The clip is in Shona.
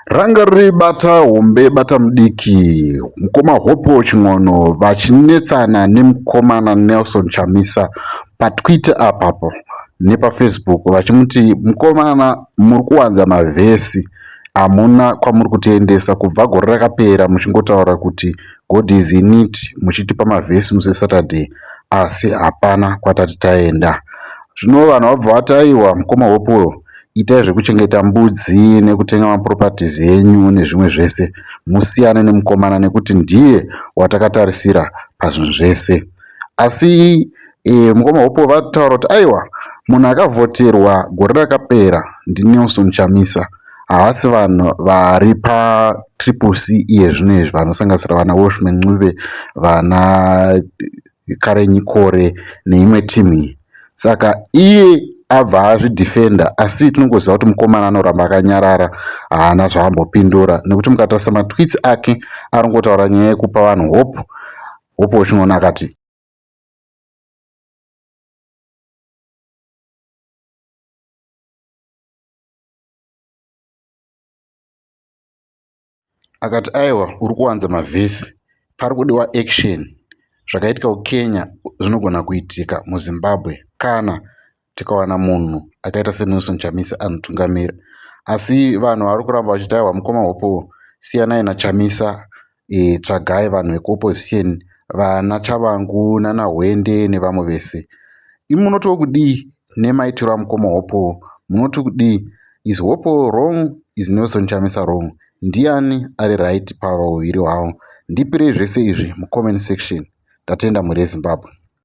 Ranga riri bata hombe bata mudiki mukoma Hopewell Chin'ono vachinetsana nemukomana Nelson Chamisa paTwitter apapo nepaFacebook vachimuti mukomana muri kuwanza mavhesi hamuna kwamuri kutiendesa kubva gore rakapera muchingotaura kuti God is in it muchitipa mavhesi musi weSaturday asi hapana kwatati taenda. Zvino vanhu vabva vati aiwa mukoma Hopewell itai zvekuchengeta mbudzi nekutenga maproperties enyu nezvimwe zvese musiyane nemukomana nekuti ndiye watakatarisira pazvinhu zvese. Asi mukoma Hopewell vataura kuti aiwa munhu akavhoterwa gore rakapera ndiNelson Chamisa havasi vanhu vari paTriple C iye zvino izvi vanosanganisira vana Welshman Ncube vana Karenyi Kore neimwe timu iyi. Saka iye abva azvidhifenda asi tinongoziva kuti mukomana anoramba akanyarara haana zvaambopindura nekuti mukatarisa matweets ake aringotaura nyaya yekupa vanhu hope. Hopewell Chin'ono akati Akati aiwa uri kuwanza mavhesi pari kudiwa action. Zvakaitika kuKenya zvinogona kuitika muZimbabwe kana tikawana munhu akaita seNelson Chamisa anotungamira. Asi vanhu vari kuramba vachiti aiwa mukoma Hopewell siyanai naChamisa tsvagai vanhu vekuopposition vana Tshabangu nana Hwende nevamwe vese. Imi munotiwo kudii nemaitiro amukoma Hopewell? Munoti kudii? Is Hopewell wrong? Is Nelson Chamisa wrong? Ndiani ari right pavaviri hwavo? Ndipirei zvese izvi mucomment section. Ndatenda mhuri yeZimbabwe.